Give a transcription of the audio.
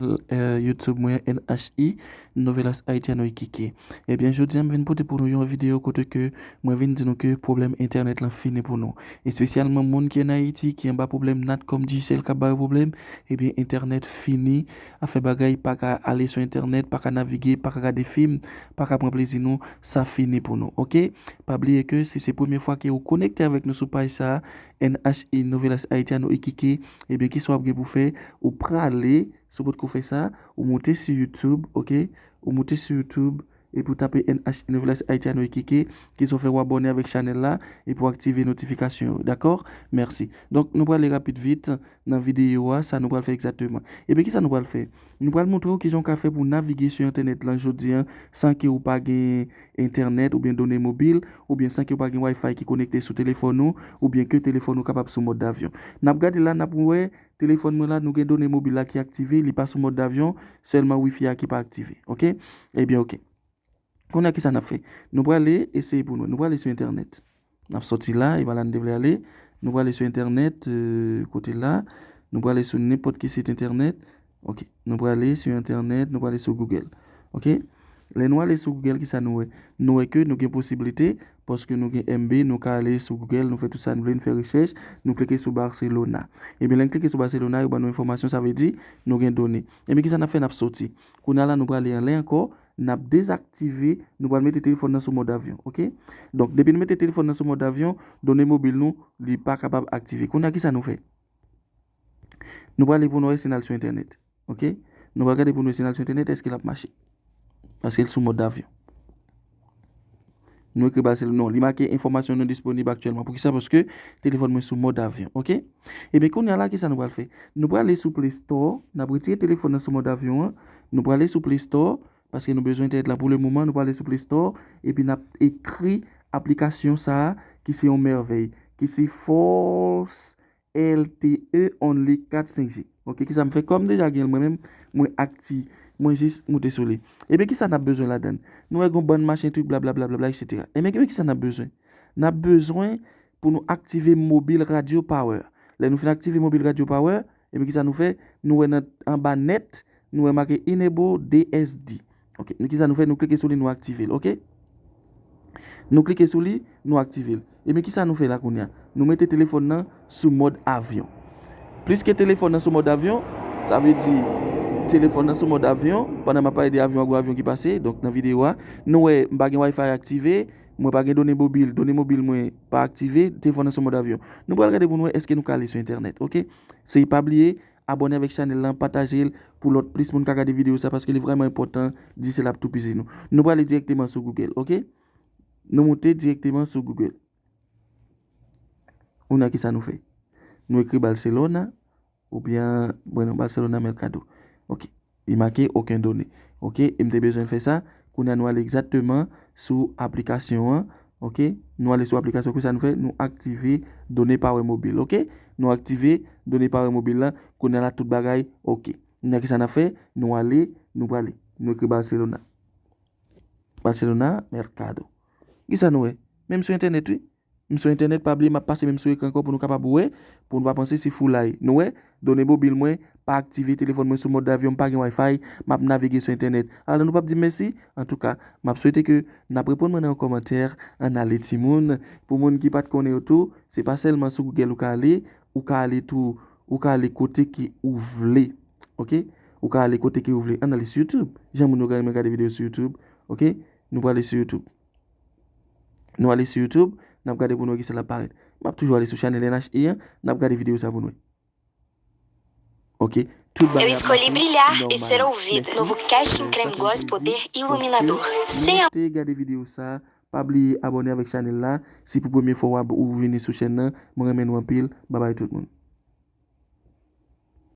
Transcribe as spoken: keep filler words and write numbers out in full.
eh, YouTube mwen, N H I, Novelas Haitiano Iquique. Ebyen, jodi a m vin pote pou nou yon videyo kote ke mwen vin di nou ke pwoblèm entènèt lan fini pou nou. Espesyalman moun ki ann Ayiti, ki anba pwoblèm Natcom Digicel k ap ba yo pwoblèm, ebyen, entènèt fini. Afè bagay pa ka ale sou entènèt, pa ka navige, pa ka gade fim, pa ka pran plezi nou, sa fini pou nou, oke? Pa bliye ke si se premye fwa ke ou konekte avèk nou sou paj sa a, N H I Novelas Haitiano Iquique, ebyen, kisa w ap gen pou fè? Ou prale, si w potko fè sa, ou moute sou YouTube, oke? Ou moute sou YouTube, epi w tape N H I Novelas Haitiano Iquique, kisa w fè? W abòne avèk chanèl la, epi w aktive notifikasyon yo, dakò? Mèsi. Donk, nou prale rapid vit nan videyo a, sa nou pral fè egzakteman. Ebyen, kisa nou pral fè? Nou pral montre w kijan w ka fè pou w navige sou entènèt lan jodi a, san ke w pa gen entènèt oubyen done mobil, oubyen san ke w pa gen Wi-Fi ki konekte sou telefòn ou, oubyen ke telefòn ou kapab sou mòd avyon. N ap gade la, n ap wè telefòn mwen la, nou gen done mobil la ki aktive, li pa sou mòd avyon, sèlman Wi-Fi a ki pa aktive. Oke? Ebyen, oke. Kounye a, kisa n ap fè? Nou prale eseye pou nou. Nou prale sou entènèt. N ap sòti la, e pa la n te vle ale. Nou prale sou entènèt, eh, kote la. Nou prale sou nenpòt ki sit entènèt. Oke. Nou prale sou entènèt, nou prale sou Google. Oke? Lè nou ale sou Google, kisa nou wè? Nou wè ke nou gen posiblite, paske nou gen M B, nou ka ale sou Google, nou fè tout sa nou vle, nou fè rechèch, nou klike sou Barcelona. Ebyen, lè n klike sou Barcelona, yo ban nou enfòmasyon, sa vle di nou gen done. Ebyen, kisa n ap fè? N ap sòti. Kounye a la, nou prale anlè ankò, n ap dezaktive, nou pral mete telefòn nan sou mòd avyon, oke? Donk, depi nou mete telefòn nan sou mòd avyon, done mobil nou, li pa kapab aktive. Kounye a, kisa nou fè? Nou prale pou nou wè si n al sou entènèt, oke? Nou pral gade pou nou wè si n al sou entènèt, èske l ap mache? Paske l sou mòd avyon. Nou ekri Barcelona. Non, li make enfòmasyon non disponib aktyèlman. Poukisa? Paske telefòn mwen sou mòd avyon, oke? Ebyen, kounye a la, kisa nou pral fè? Nou prale sou Play Store, n ap retire telefòn nan sou mòd avyon an, nou prale sou Play Store, paske nou bezwen entènèt la pou le moman, nou prale sou Play Store, epi n ap ekri aplikasyon sa a, ki se yon mèvèy, ki se Force L T E Only kat senk G. Oke, kisa m fè? Kòm deja gen l mwen menm, mwen akti, mwen jis moute sou li. Ebyen, kisa n ap bezwen ladan l? Nou wè gon bann machin trik, blablabla, blablabla, etsetera. Ebyen, kisa n ap bezwen? N ap bezwen pou nou aktive Mobile Radio Power. Lè nou fin aktive Mobile Radio Power, ebyen, kisa nou fè? Nou wè nan anba nèt, nou wè make Enable D S D. Oke, nou kisa nou fè? Nou klike sou li, nou aktive l, oke? Nou klike sou li, nou aktive l. Ebyen, kisa nou fè la kounye a? Nou mete telefòn nan sou mòd avyon. Pliske telefòn nan sou mòd avyon, sa vle di telefòn nan sou mòd avyon, pandan m ap pale de avyon, gon avyon ki pase, donk nan videyo a, nou wè m pa gen Wi-Fi aktive, mwen pa gen done mobil, done mobil mwen pa aktive, telefòn nan sou mòd avyon. Nou pral gade pou nou wè èske nou ka ale sou entènèt, oke? Se pa bliye, abòne avèk chanèl lan, pataje l pou lòt plis moun ka gade videyo sa, paske li vrèman enpòtan, Digicel ap toupizi nou. Nou prale dirèkteman sou Google, oke? Nou moute dirèkteman sou Google. Kounye a, kisa nou fè? Nou ekri Barcelona, oubyen, bon, non, Barcelona Mercado. Oke. Li make okenn done. Oke, e m te bezwen fè sa. Kounye a, nou ale egzakteman sou aplikasyon an. Oke, nou ale sou aplikasyon, kisa nou fè? Nou aktive done power mobil, oke? Nou aktive done power mobil la. Kounye a la, tout bagay oke. Kounye a, kisa n ap fè? Nou ale, nou prale. Nou ekri Barcelona. Barcelona Mercado. Kisa nou wè? Men m sou entènèt, wi. M sou entènèt, pa bliye m ap pase menm sou ekran ankò pou nou kapab wè, pou nou pa panse se foulay. Nou wè, done mobil mwen pa aktive, telefòn mwen sou mòd avyon, m pa gen Wi-Fi, m ap navige sou entènèt. Alò nou p ap di m mèsi? Antouka, m ap swete ke n ap reponn mwen nan yon kòmantè, ann ale timoun. Pou moun ki pa t konnen yo tou, se pa sèlman sou Google ou ka ale, ou ka ale tou, ou ka ale kote ke ou vle. Oke? Ou ka ale kote ke ou vle. Ann ale sou YouTube. Jan moun yo renmen gade videyo sou YouTube. Oke? Nou prale sou YouTube. Nou ale sou YouTube, n ap gade pou nou wè kisa l ap parèt. M ap toujou ale sou chanèl N H I an, n ap gade videyo sa pou nou wè. Oke, tout bagay ap mache nòmal. Esse é o vídeo novo Cash Creme Gloss Poder Iluminador. Sem. Nou te gade videyo sa, pa bliye abòne avèk chanèl la. Si pou premye fwa w ab-, ou vini sou chèn nan, mwen renmen nou anpil. Babay tout moun.